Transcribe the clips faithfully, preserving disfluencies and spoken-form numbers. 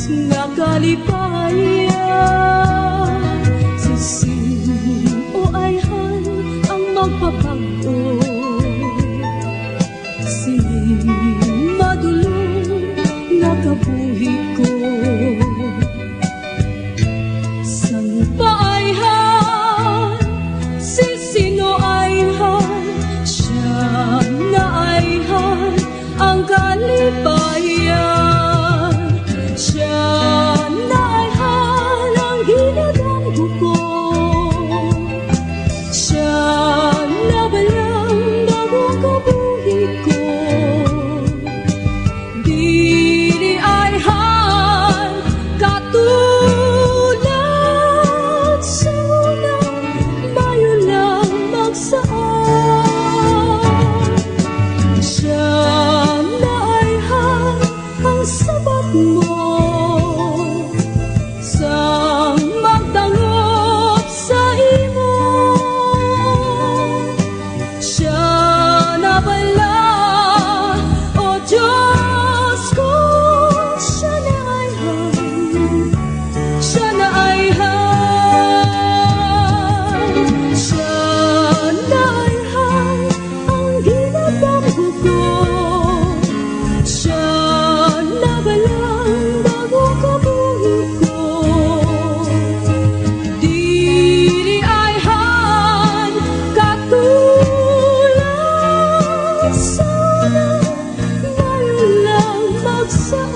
nga kalipayan. Si sino ayhan ang magpapag-o? Sining madulom nga kabuhi ko. Sang paayhan, si sino ayhan, siya na ayhan ang kalipayan. Siya na ayhan ang ginadanggo ko. Siya na balang bagong kabuhi ko. Dili ayhan katulad sa una, maayo lang magsaad. Siya na ayhan ang sabat mo sang magdangop sa imo. Siya na bala, o Dios ko, siya na ayhan, siya na ayhan, siya na ayhan ang ginadanggo ko. Siya na balang bagong kabuhi ko. Dili ayhan katulad sa una, maayo lang magsaad.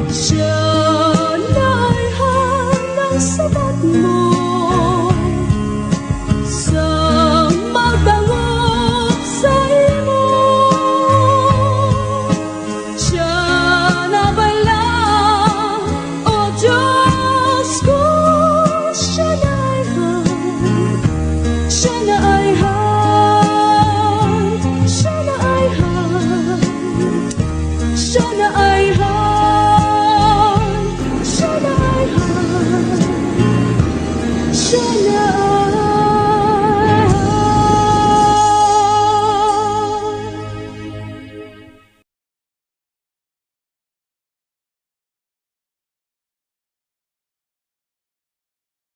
Siya na ayhan ang sabat mo